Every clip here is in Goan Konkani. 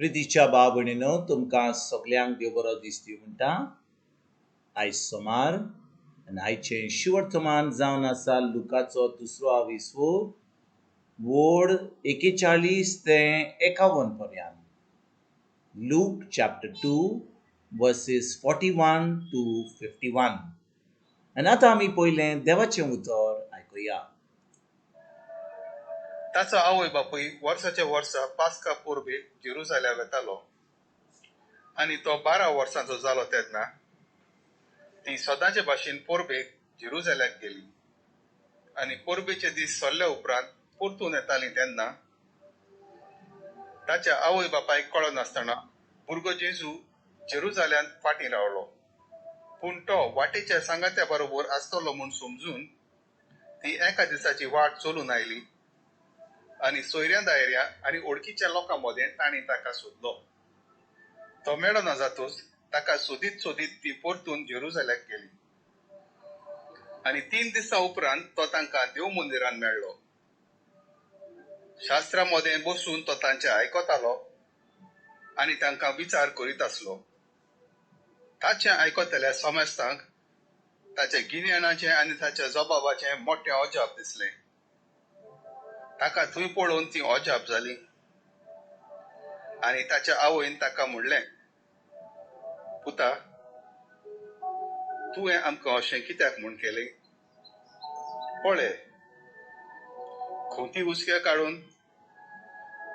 प्रितीच्या भाव भयणीनो, तुमकां सगल्यांक देव बरो दीस दिवं म्हणटा. आयज सोमार आनी आयचें शिवर्तमान जावन आसा लुकाचो दुसरो आविस्वो वोड 41 ते 51 पर्यंत. Luke chapter 2 verses 41 to 51. आनी आतां आमी पयलें देवाचें उतर आयकुया. ताचो आवय बापूय वर्साच्या वर्सा पास्का परबेक जेरुजाल्या वेतालो आनी तो 12 वर्सांचो जालो तेन्ना ती सदांचे भाशेन परबेक जेरुजाल्याक गेली आनी परबेचे दीस सरल्या उपरांत परतून येताली तेन्ना ताच्या आवय बापायक कळनासतना भुरगो जेजू जेरुजाल्यांत फाटीं रावलो. पूण तो वाटेच्या सांगात्या बरोबर आसतलो म्हूण समजून ती एका दिसाची वाट चलून आयली आनी सोयऱ्या दायऱ्या आनी ओळखीच्या लोकां मदें तांणी ताका सोदलो. तो मेळना जातूच ताका सोदीत सोदीत ती परतून जेरुजाल्याक गेली आनी 3 दिसां उपरांत तो तांकां देव मंदिरान मेळ्ळो. शास्त्रा मदें बसून तो तांचें आयकतालो आनी तांकां विचार करीत आसलो. ताचें आयकतल्या समेस्तांक ताच्या गिन्यानाचें आनी ताच्या जबाबाचें मोठें अजाप दिसलें. ताका थंय पळोवन ती अजाप जाली आनी ताच्या आवयन ताका म्हणलें, पुता, तुवें आमकां अशें कित्याक म्हूण केलें? पळय, खोंती हुसक्या काडून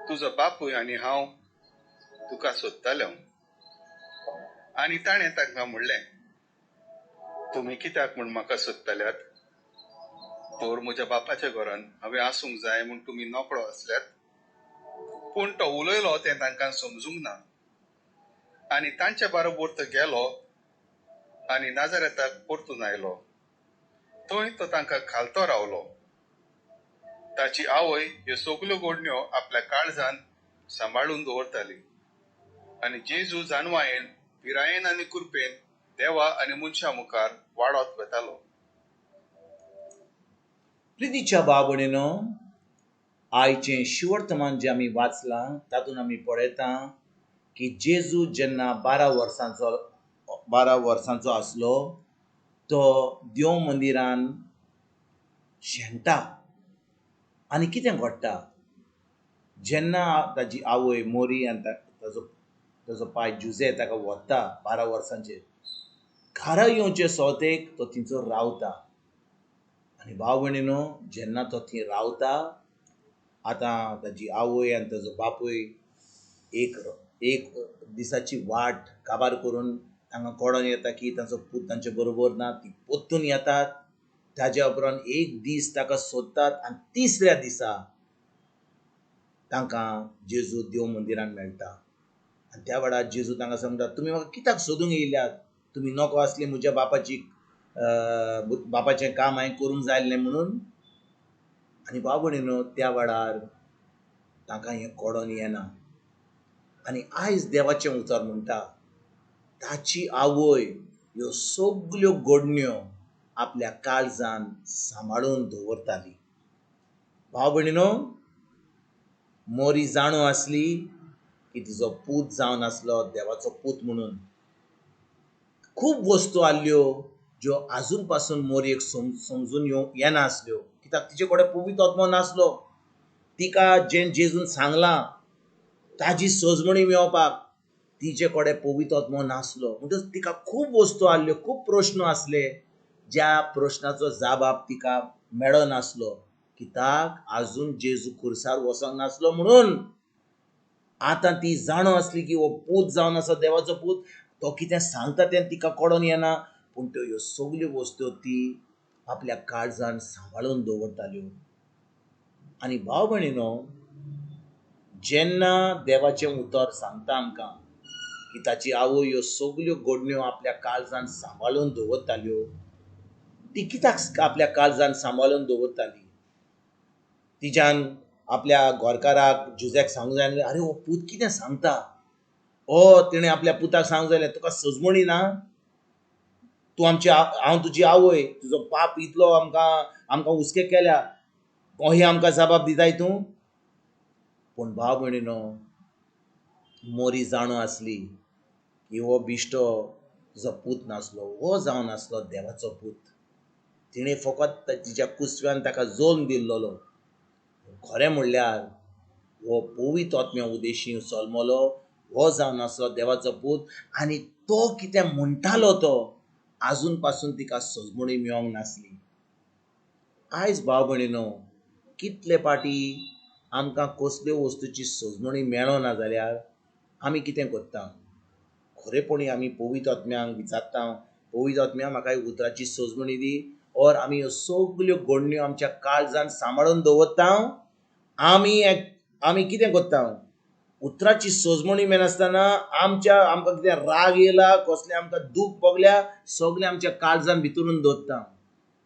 तुजो बापूय आनी हांव तुका सोदताले. आनी ताणें तांकां म्हणलें, तुमी कित्याक म्हूण म्हाका सोदतल्यात? तर म्हज्या बापाच्या घरान हांवें आसूंक जाय म्हूण तुमी नकळो आसल्यात. पूण तो उलयलो तें तांकां समजूंक ना आनी तांच्या बरोबर तो गेलो आनी नाजारेताक परतून आयलो. थंय तो तांकां खालतो रावलो. ताची आवय ह्यो सगल्यो घडण्यो आपल्या काळजान सांबाळून दवरताली आनी जेजू जानवायेन, पिरायेन आनी कृपेन देवा आनी मनशां मुखार वाडत वतालो. प्रितीच्या भाव भयणीनो, आयचें शिवर्तमान जें आमी वाचलां तातूंत आमी पळयता की जेजू जेन्ना 12 वर्सांचो आसलो तो देव मंदिरान शेणटा. आनी कितें घडटा, जेन्ना ताजी आवय मोरी आनी ताजो पाय जुजे ताका व्हरता 12 वर्सांचेर, घरा येवचे सोवतेक तो थंयसर रावता. आनी भाव भयणीनो, जेन्ना तो थंय रावता, आतां ताजी आवय आनी ताजो बापूय एक दिसाची वाट काबार करून तांकां कळोन येता की तांचो पूत तांचे बरोबर ना. ती परतून येतात. ताज्या उपरांत एक दीस ताका सोदतात आनी तिसऱ्या दिसा तांकां जेजू देव मंदिरान मेळटा. आनी त्या वेळार जेजू तांकां सांगता, तुमी म्हाका कित्याक सोदूंक येयल्यात? तुमी नको आसली म्हज्या बापाचें काम हांवें करूंक जाय आसलें म्हणून. आनी भाव भयणीनो, त्या वेळार तांकां हें कळोन येना. आनी आयज देवाचें उतर म्हणटा, ताची आवय ह्यो सगल्यो घडण्यो आपल्या काळजान सांबाळून दवरताली. भाव भयणीनो, मोरी जाणू आसली की तिजो पूत जावन आसलो देवाचो पूत म्हणून. खूब वस्तू आसल्यो ज्यो आजून पासून मोरयेक समजून येनासल्यो, कित्याक तिचे कडेन पवित्र आत्मो नासलो. तिका जें जेजून सांगलां ताजी सजमणी मेळपाक तिचे कडेन पवित्र आत्मो नासलो. म्हणटच तिका खूब वस्तू आसल्यो, खूब प्रश्न आसले ज्या प्रश्नाचो जबाब तिका मेळनासलो, कित्याक आजून जेजू खुर्सार वचोंक नासलो म्हणून. आतां ती जाणो आसली की हो पूत जावन आसा देवाचो पूत, तो कितें सांगता तें तिका कळोन येना. पूण त्यो ह्यो सगल्यो वस्तू ती आपल्या काळजान सांबाळून दवरताल्यो. आनी भाव भयणीनो, जेन्ना देवाचें उतर सांगता आमकां की ताची आवय ह्यो सगल्यो घडण्यो आपल्या काळजान सांबाळून दवरताल्यो, ती कित्याक आपल्या काळजान सांबाळून दवरताली? तिच्यान आपल्या घरकाराक जुज्याक सांगूंक जाय, आरे हो पूत कितें सांगता? ओ तिणें आपल्या पुताक सांगूंक जाय, तुका सजमणी ना? तूं आमची, हांव तुजी आवय, तुजो बाप इतलो आमकां आमकां हुस्के केल्या, अहें आमकां जबाब दिताय तूं? पूण भाव भयणीनो, मोरी जाणो आसली की हो बिश्टो जो पूत नासलो, हो जावन आसलो देवाचो पूत. तिणें फकत तिच्या कुसव्यान ताका जल्म दिल्लो. खरें म्हणल्यार हो पवित्र आत्म्या उदेशी जल्मलो, हो जावन आसलो देवाचो पूत. आनी तो कितें म्हणटालो तो आजून पासून तिका सजमणी मेळोंक नासली. आयज भाव भयणीनो, कितले पाटी आमकां कसल्यो वस्तूची सजमणी मेळना जाल्यार आमी कितें करता? खरेपणी आमी पवित्र आत्म्यांक विचारता, पवित्र आत्म्या म्हाका उतराची सजमणी दी, और आमी ह्यो सगल्यो घडण्यो आमच्या काळजान सांबाळून दवरता. आमी कितें करता? उतराची सजमणी मेळनासतना आमच्या आमकां कितें राग येयला, कसलें आमकां दूख भोगल्या, सगळें आमच्या काळजान भितरून दवरता.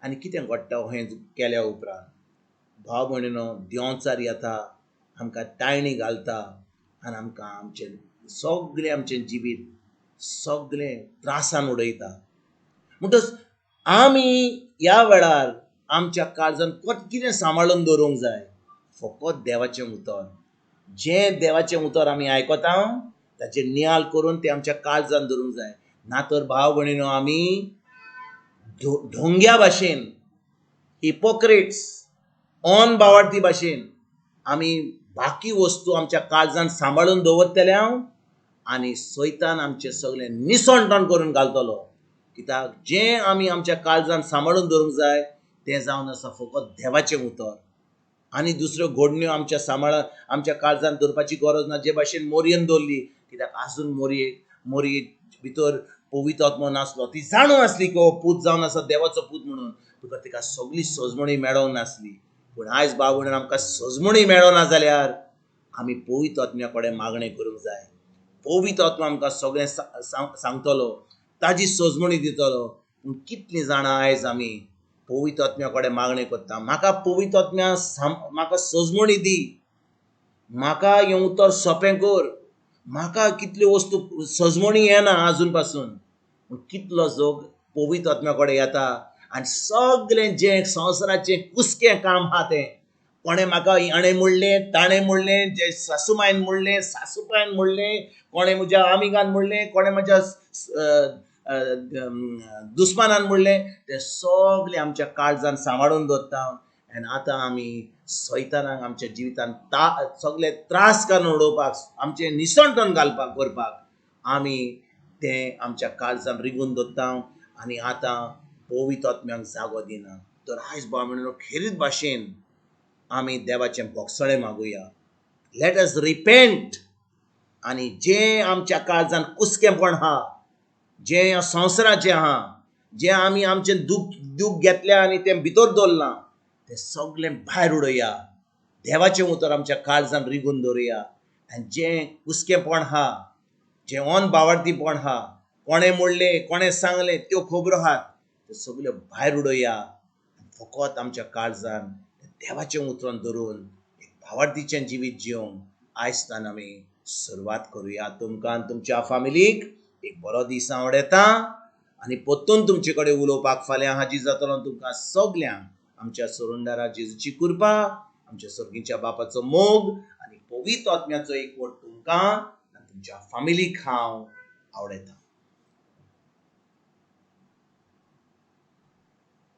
आनी कितें घडटा हें केल्या उपरांत? भाव भयणीनो, देंवचार येता, आमकां ताळणी घालता आनी आमकां आमचें सगळें आमचें जिवीत सगळें त्रासान उडयता. म्हणटच आमी ह्या वेळार आमच्या काळजान कितें सांबाळून दवरूंक जाय? फकत देवाचें उतर. जें देवाचें उतर आमी आयकता ताचेर नियाळ करून तें आमच्या काळजान दवरूंक जाय. ना तर भाव भयणीनो, आमी ढोंग्या भाशेन, हिपोक्रेट्स, ऑन बावार्थी भाशेन आमी बाकी वस्तू आमच्या काळजान सांबाळून दवरतले आनी सैतान आमचें सगळें निसणटण करून घालतलो. कित्याक जें आमी आमच्या काळजान सांबाळून दवरूंक जाय तें जावन आसा फकत देवाचें उतर. आनी दुसऱ्यो घडण्यो आमच्या सांबाळ आमच्या काळजान दवरपाची गरज ना. जे भाशेन मोरयेन दवरली, कित्याक आजून मोरये भितर पवित्र आत्मो नासलो. ती जाणून आसली की हो पूत जावन आसा देवाचो पूत म्हणून, तुका तिका सगळी सजमणी मेळोंक नासली. पूण आयज भाव भयणीनो, आमकां सजमणी मेळना जाल्यार आमी पवित्र आत्म्या कडेन मागणें करूंक जाय. पवित्र आत्मो आमकां सगळें सांगतलो, ताजी सजमणी दितलो. पूण कितलीं जाणां आयज आमी पवित्र आत्म्या कडेन मागणें करता, म्हाका पवित्र आत्म्या म्हाका सजमणी दी, म्हाका हें उतर सोंपें कर, म्हाका कितल्यो वस्तू सजमणी येना आजून पासून. पूण कितलो जोग पवित्र आत्म्या कडेन येता आनी सगळें जें संवसाराचें कुसकें काम आहा तें कोणें म्हाका हाणें म्हणलें, ताणें म्हणलें, जे सासूमायन म्हणलें, सासूपायन म्हणलें, कोणें म्हज्या आमिगान म्हणलें, कोणें म्हज्या दुस्मानान म्हणलें, तें सगळें आमच्या काळजान सांबाळून दवरता. आनी आतां आमी सैतानाक आमच्या जिवितान सगळे त्रास काडून उडोवपाक, आमचें निसणटण घालपाक करपाक आमी तें आमच्या काळजान रिगून दवरता आनी आतां पवित्र आत्म्यांक जागो दिना. तर आयज भाव भयणीनो, खेरीत भाशेन आमी देवाचें भोगसणें मागुया. Let us repent. आनी जें आमच्या काळजान कुसकेंपण आहा, जें संवसाराचें आहा, जें आमी आमचें दूख घेतल्या आनी तें भितर दवरलां, तें सगळें भायर उडोवया. देवाचें उतर आमच्या काळजान रिगून दवरुया. आनी जें कुसकेंपण आहा, जें अनभावार्थीपण आहा, कोणें म्हणलें, कोणें सांगलें, त्यो खबरो आहात, त्यो सगल्यो भायर उडोवया. फकत आमच्या काळजान देवाचें उतरान धरून एक भावार्थीचें जिवीत जिवंक आयजतान आमी सुरवात करुया. तुमकां आनी तुमच्या फामिलीक एक बरो दीस आवडटा आनी परतून तुमचे कडेन उलोवपाक फाल्यां हाजीर जातलो. तुमकां सगल्यांक आमच्या सोरुंदारा जेजूची कृपा, आमच्या सर्गीच्या बापाचो मोग आनी पवित्र आत्म्याचो एकवट तुमकां आनी तुमच्या फामिलीक हांव आवडटा.